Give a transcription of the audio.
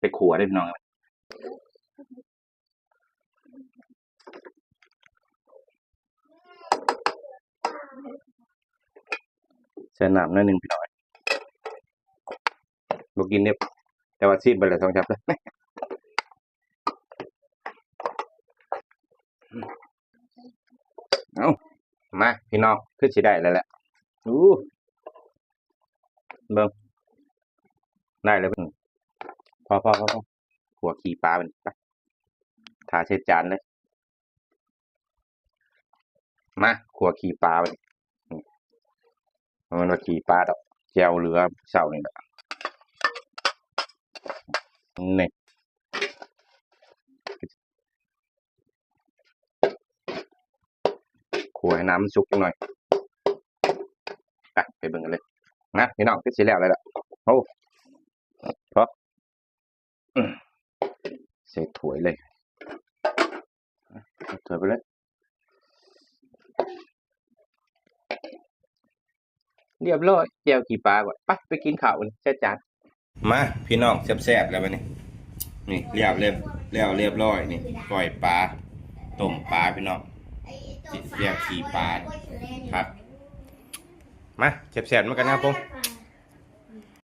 ໄປຂົ້ວເດ້ພີ່ນ້ອງ. ໃສ່ນ້ຳໜ້ອຍໜຶ່ງພີ່ນ້ອງ ບໍ່ກິນເດ້ ແຕ່ວ່າຊີມໄປແລ້ວສອງສາມເທື່ອ. ເອົ້າ ມາພີ່ນ້ອງ ຄືຊິໄດ້ແລ້ວແຫຼະ. ອູ້ ເບິ່ງ ໄດ້ແລ້ວ. ພໍໆໆ ຂົ້ວຂີ້ປາມັນ ໄປ ຖ້າໃສ່ຈານເລີຍ. ມາ ຂົ້ວຂີ້ປາບັດນີ້ ບໍ່ແມ່ນວ່າຂີ້ປາດອກ ແຈ່ວເຫຼືອເຊົ້ານີ້ແຫຼະ ນີ້ ຂົ້ວໃຫ້ນ້ຳມັນສຸກຈັກໜ່ອຍ. ໄປ ໄປເບິ່ງກັນເລີຍ ນະພີ່ນ້ອງ ຄືຊິແລ້ວແລ້ວລະ. ໂອ້ ພໍ ອືມ ໃສ່ຖ້ວຍເລີຍ ໃສ່ຖ້ວຍໄປເລີຍ. ຮຽບຮ້ອຍ ແຈ່ວຂີ້ປາ. ໄປ ໄປກິນເຂົ້າ ໃສ່ຈານ. ມາພີ່ນ້ອງ ແຊບໆແລ້ວບັດນີ້ ນີ້ ລຽບ ແລ້ວ ແລ້ວຮຽບຮ້ອຍນີ້ ກ້ອຍປາ ຕົ້ມປາພີ່ນ້ອງ ແຈ່ວຂີ້ປາ ຄັກ. ມາ ແຊບໆນຳກັນນະ ຜົມ